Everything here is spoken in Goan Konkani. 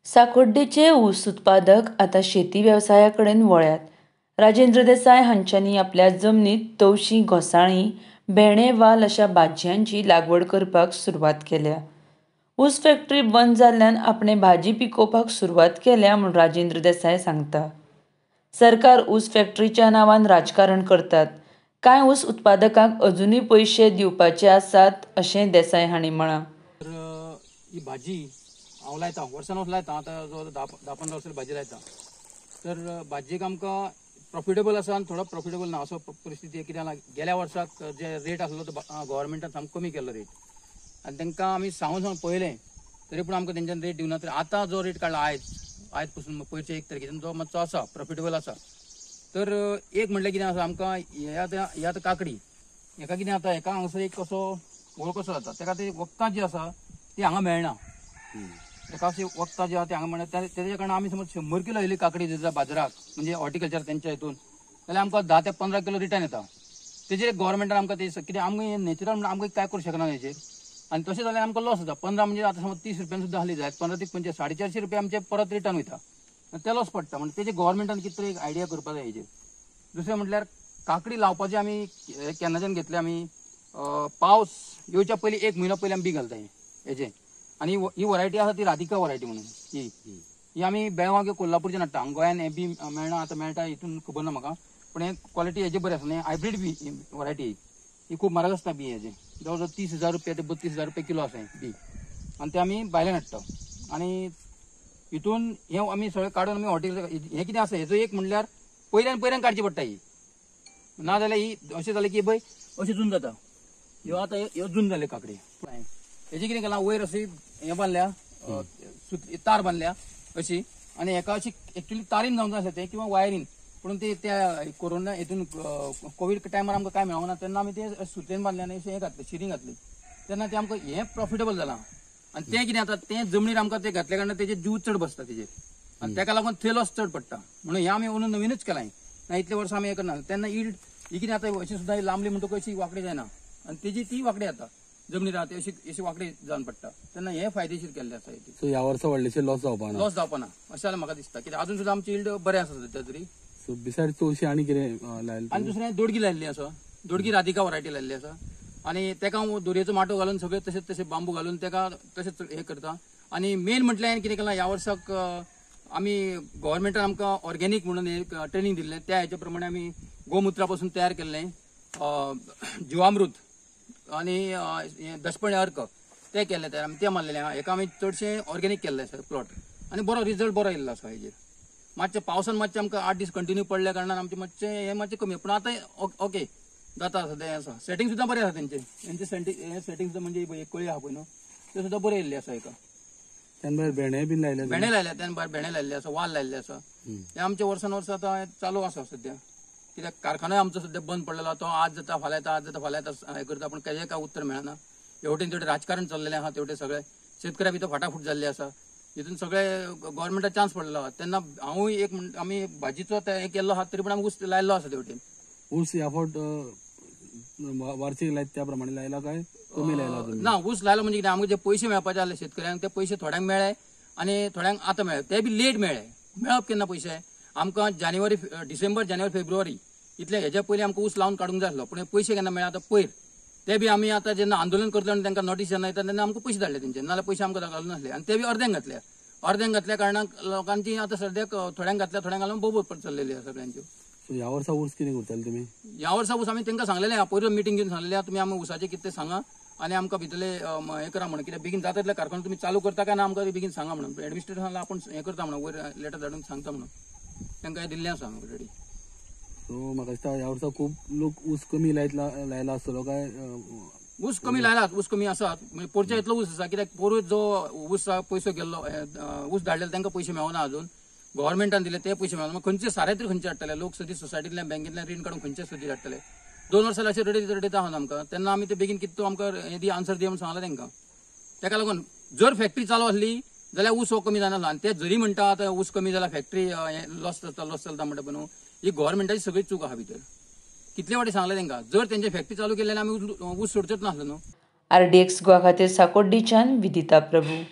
साकोड्डेचे ऊस उत्पादक आतां शेती वेवसाया कडेन वळ्यात. राजेंद्र देसाय हांच्यांनी आपल्या जमनीत तवशीं, घोसाळीं, भेंडे, वाल अशा भाजयांची लागवड करपाक सुरवात केल्या. ऊस फॅक्टरी बंद जाल्ल्यान आपणें भाजी पिकोवपाक सुरवात केल्या म्हूण राजेंद्र देसाय सांगता. सरकार ऊस फॅक्टरीच्या नांवान राजकारण करतात. कांय ऊस उत्पादकांक अजुनूय पयशे दिवपाचे आसात अशें देसाय हांणी म्हळां. तर ही भाजी हांव लायता, वर्सान वर्स लायता, आतां जवळ 10-15 वर्सां भाजी लायता. तर भाजयेक आमकां प्रॉफिटेबल आसा आनी थोडो प्रॉफिटेबल ना असो परिस्थिती. कित्याक गेल्या वर्साक जे रेट आसलो तो गव्हर्मेंटान सामको कमी केल्लो रेट, आनी तांकां आमी सांगून सांगून पळयलें तरी पूण आमकां तेंच्यान रेट दिवना. तर आतां जो रेट काडला आयज पसून पयरचे 1 तारखेच्यान जो मातसो आसा प्रॉफिटेबल आसा. तर एक म्हणल्यार कितें आसा आमकां हे आतां हे आतां काकडी हेका कितें जाता, हेका हांगासर एक कसो होळ कसो जाता, तेका ती वखदां जी आसा ती हांगा मेळना. तेका अशी वखदां जी आसा ती हांगा मेळना. तेच्या कारणान आमी समज 100 किलो येयली काकडी जर बाजाराक म्हणजे हॉर्टिकल्चर तेंच्या हितून जाल्यार आमकां 10 ते 15 किलो रिटर्न येता. तेजेर गव्हर्मेंटान आमकां ते कितें आमी नॅचरल म्हणून आमकां काय करूं शकना हेजेर. आनी तशें जाल्यार आमकां लॉस जाता. 15 म्हणजे आतां समज 30 रुपयान सुद्दां आहली जायत, 15 ते 25 450 रुपया आमचे परत रिटर्न वयता, ते लॉस पडटा. म्हणजे तेजे गव्हर्मेंटान कितें तरी एक आयडिया करपाक जाय हेजेर. दुसरें म्हटल्यार काकडी लावपाची आमी केन्नाच्यान घेतले, आमी पावस येवच्या पयलीं 1 म्हयनो पयलीं आमी बी घालता हेजें. आनी ही वरायटी आसा ती राधिका वरायटी म्हणून, ही ही आमी बेळगांव किंवा कोल्हापूरच्यान हाडटा. हांगा गोंयान हें बी मेळना, आतां मेळटा हितून खबर ना म्हाका, पूण हें क्वॉलिटी हेजें बरें आसा. हायब्रीड बी वरायटी ही खूब म्हारग आसता बी हेजें, जवळ जवळ 30,000 रुपया ते 32,000 रुपया किलो आसा हें बी. आनी तें आमी भायल्यान हाडटा. आनी हितून हें आमी सगळें काडून आमी हॉर्टिकल्चर हें कितें आसा हेजो एक म्हणल्यार पयल्यान पयल्यान काडची पडटा ही, ना जाल्यार ही अशें जालें की पळय अशें जून जाता. ह्यो आतां ह्यो जून जाल्यो काकडी. हेजें कितें केलां, वयर अशी हें बांदल्या, तार बांदल्या अशी, आनी हेका अशी एक्चुअली तारीन जावंक जाय आसलें तें किंवा वायरीन, पूण ते त्या कोरोना हितून कोवीड टायमार आमकां कांय मेळोंक ना तेन्ना आमी ते सुतलेन बांदलें आनी अशें हें घातलें, शिरींग घातली, तेन्ना तें आमकां हें प्रॉफिटेबल जालां. आनी तें कितें जाता, तें जमनीर आमकां तें घातल्या कारणान तेजे जीव चड बसता तेजेर, आनी तेका लागून थंय लॉस चड पडटा. म्हणून हें आमी अंदू नवीनूच केलां, ना इतले वर्सां आमी हें करना. तेन्ना इल्ड ही कितें जाता, अशी सुद्दां लांबली म्हणटकच अशी वांकडी जायना आनी तेजी ती वांकडी जाता, जमनीर आहा ती अशी अशी वांकडी जावन पडटा. तेन्ना हें फायदेशीर केल्लें आसा. सो ह्या वर्सा व्हडलेशे लॉस जावपा ना, लॉस जावपा ना अशें जाल्यार म्हाका दिसता. कित्याक अजून सुद्दां आमची इल्ड बरें आसा सद्या तरी. सो बिसायड चवशी आनी कितें लायलें? आनी दुसरें दोडगी लायिल्ली आसा, दोडगी राधिका वरायटी लायिल्ली आसा. आनी तेका हांव दोरयेचो माटो घालून सगळें तशें तशें बांबू घालून तेका तशेंच हें करता. आनी मेन म्हटल्यार हांवें कितें केलां, ह्या वर्साक आमी गव्हर्मेंटान आमकां ऑर्गेनीक म्हणून एक ट्रेनींग दिल्लें, त्या हेच्या प्रमाणे आमी गोमुत्रा पासून तयार केल्लें जिवामृत आनी दशपर्णी अर्क तें केल्लें तयार, आमी तें मारलेलें. हेका आमी चडशें ऑर्गेनीक केल्लें आसा प्लॉट, आनी बरो रिजल्ट बरो येयल्लो आसा हेजेर. मातशें पावसान मातशें आमकां 8 दीस कंटिन्यू पडल्या कारणान आमचें मातशें हें मातशें कमी, पूण आतां ओके जाता सद्या आसा. सेटींग सुद्दां बरें आसा तेंचें, तेंचें सेटींग सुद्दां म्हणजे एक कळी आहा पळय न्हू, तें सुद्दां बरें येयल्लें आसा हेका. त्यान भायर भेंडे बीन लायले, भेंडे लायले, त्यान भायर भेंडे लायल्ले आसा, वाल लायल्ले आसा. हें आमचें वर्सान वर्स आतां चालू आसा सद्या. कित्याक कारखानोय आमचो सद्या बंद पडलेलो, तो आज जाता फाल्यां येता, आज जाता फाल्यां येता हें करता, पूण तेजें काय उत्तर मेळना. हेवटेन तेवटेन राजकारण चल्लेलें आसा, तेवटेन सगळें शेतकऱ्या भितर फाटाफूट जाल्ली आसा, हितून सगळे गव्हर्मेंटाक चान्स पडलेलो आहा. तेन्ना हांवूय एक आमी भाजीचो हें केल्लो आहा, तरी पूण आमी ऊस लायल्लो आसा तेवटेन. ऊस ह्या फावट वार्षिक लायत त्या प्रमाणे लायला काय कमी लायला? ना, ऊस लायलो म्हणजे कितें, आमकां जे पयशे मेळपाचे आसले शेतकऱ्यांक ते पयशे थोड्यांक मेळ्ळे आनी थोड्यांक आतां मेळ्ळे, ते बी लेट मेळ्ळे. मेळप केन्ना पयशे आमकां जानेवारी, डिसेंबर, जानेवारी, फेब्रुवारी इतले हेज्या पयलीं आमकां ऊस लावन काडूंक जाय आसलो, पूण पयशे केन्ना मेळ्ळे आतां पयर. ते बी आमी आतां जेन्ना आंदोलन करतले आनी तांकां नोटीस जेन्ना येता तेन्ना आमकां पयशे धाडले तेंचे, नाजाल्यार पयशे आमकां घालून नासले. आनी ते बी अर्द्यांक घातले, अर्द्यांक घातल्या कारणान लोकांची आतां सद्याक थोड्यांक घातल्या, थोड्यांक घालून बोबो चल्लेली आसा सगळ्यांच्यो. ह्या वर्सा ऊस कितें करतले तुमी? ह्या वर्सा ऊस आमी तांकां सांगलेलें, पयरूच मिटींग घेवन सांगलेलें, तुमी आमी ऊसाचें कितें तें सांगा आनी आमकां भितरले हें करा म्हणून, कित्याक बेगीन जाता तितले कारखानो तुमी चालू करता काय ना आमकां बेगीन सांगा म्हणून. एडमिनिस्ट्रेशनाक आपूण हें करता म्हणून वयर लेटर धाडून सांगता म्हणून तांकां हें दिल्लें आसा ऑलरेडी. सो म्हाका दिसता ह्या वर्सा खूब लोक ऊस कमी लायला आसतलो काय? ऊस कमी लायलात, ऊस कमी आसात, म्हणजे पोरच्या इतलो ऊस आसा. कित्याक पोरूय जो ऊस पयसो गेल्लो, ऊस धाडलेलो तांकां पयशे मेळना अजून, गव्हर्मेंटान दिले ते पयशे मेळना. खंयचे सारे तरी खंयचे हाडटले लोक, सदी सोसायटींतल्यान बँकेंतल्यान रीण काडून खंयचे सदी हाडटले. 2 वर्सां अशें रडयत रडयत आहा आमकां, तेन्ना आमी ते बेगीन कितें आमकां हें आन्सर दी म्हणून सांगलां तांकां. तेका लागून जर फॅक्टरी चालू आसली जाल्यार ऊस हो कमी जायना. आनी ते जरी म्हणटा आतां ऊस कमी जाला, फॅक्टरी लॉस जाता, लॉस चलता म्हणटा, पळय न्हू, ही गव्हर्मेंटाची सगळी चूक आहा भितर. कितले वाटे सांगले तांकां, जर तेंचे फॅक्टरी चालू केल्ले आमी ऊस सोडचोच नासलो न्हू. आरडीएक्स गोवा खातीर साकोड्डेच्यान विदिता प्रभू.